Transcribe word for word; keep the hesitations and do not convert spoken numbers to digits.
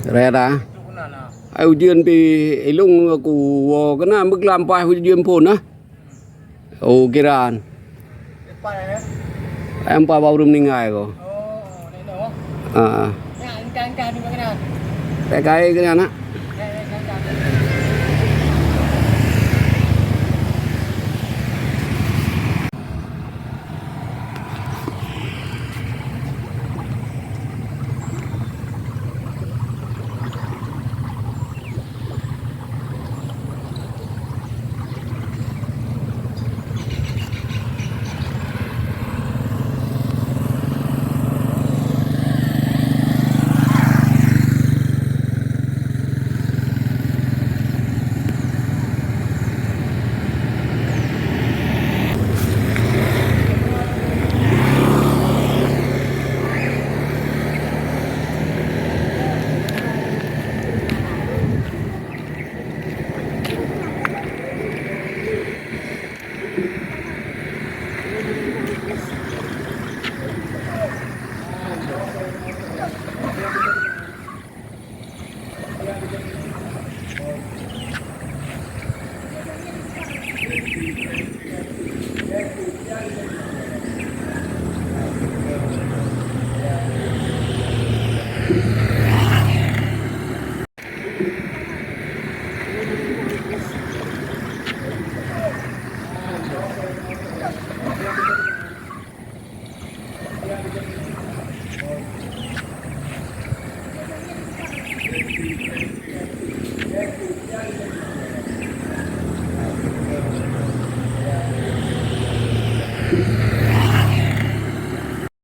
Rera. Ay, ujian pi ilung aku, o, kena meklam pa ujian pun, ah. O, kiran. Em pa ba urum ningai ko. Ah. Pekai kena na.